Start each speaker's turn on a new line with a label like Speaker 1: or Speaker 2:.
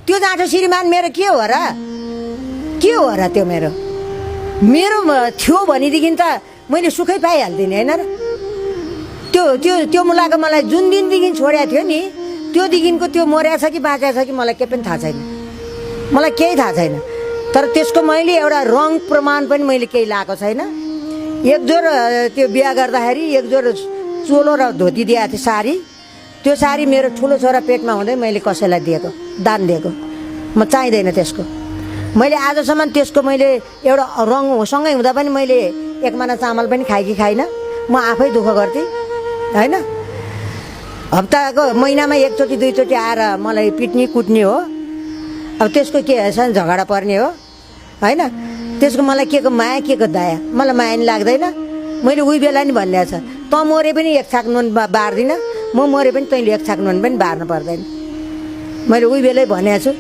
Speaker 1: त्यो जाँचो श्रीमान मेरो के हो र त्यो मेरो थियो भनेदेखि त मैले सुखै पाइहाल्थेँ नि होइन र त्यो मुलाको मलाई जुन दिनदेखि छोडेको थियो नि त्योदेखिको त्यो मर्या छ कि बाँचेको छ कि मलाई केही पनि थाहा छैन मलाई केही थाहा छैन तर त्यसको मैले एउटा रङ प्रमाण पनि मैले केही लाएको छैन एक जोर त्यो बिहा गर्दाखेरि एक जोर चोलो र धोती दिएको थियो साडी त्यो साडी मेरो ठुलो छोरा पेटमा हुँदै मैले कसैलाई दिएको दान दिएको म चाहिँदैन त्यसको मैले आजसम्म त्यसको मैले एउटा रङसँगै हुँदा पनि मैले एक माना चामल पनि खाएँ कि खाइनँ म आफै दुःख गर्थेँ होइन हप्ताको महिनामा एकचोटि दुईचोटि आएर मलाई पिट्ने कुट्ने हो अब त्यसको के छ झगडा पर्ने हो होइन त्यसको मलाई के को माया के को दया मलाई माया नि लाग्दैन मैले उही बेला नि भनिएको छ त मरे पनि एक छाक नुन बार्दिनँ म मरे पनि तैँले एक छाक नुन पनि बार्नु पर्दैन मैले उही बेलै भनेको छु